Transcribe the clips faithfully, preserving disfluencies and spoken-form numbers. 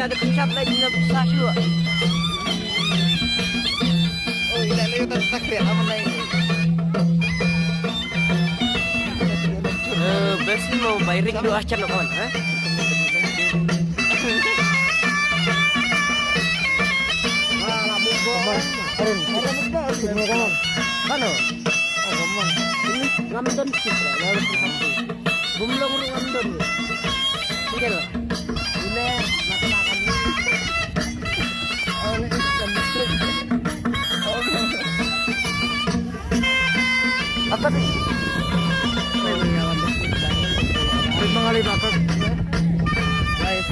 Ada kecap lagi nak susah juga. Oh, ina lagi tak tak ya, aman lagi. Eh, best ni mau bayar dua acan lo kawan, ha? Ano? Ngam don sikit lah, baru sikit. Bumlong ruh ngam don. Sikit lah. Ule, makan, makan. Oh, ni ikan listrik. Oh, ni. Apa ni? Wait, mga libakan. Guys,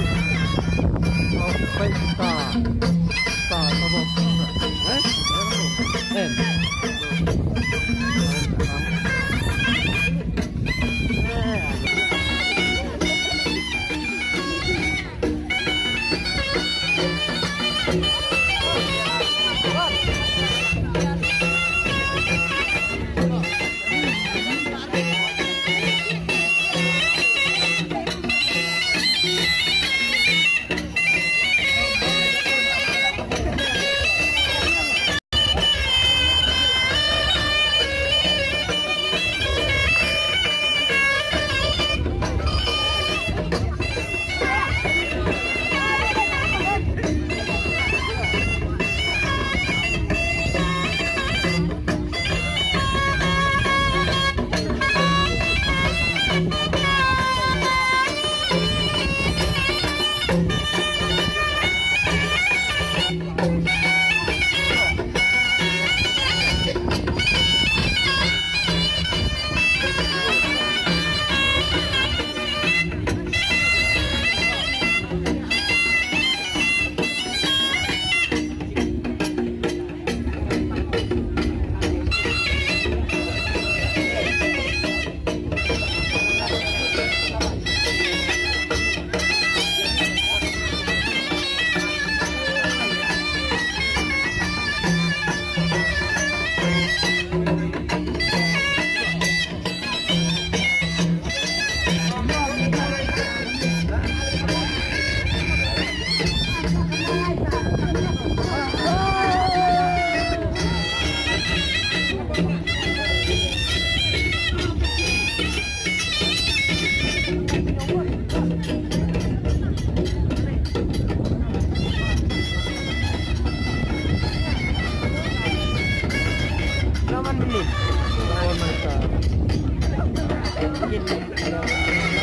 oh, wait, ta. Ta, ta, ta. Eh? Eh.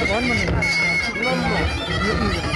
One minute. One minute.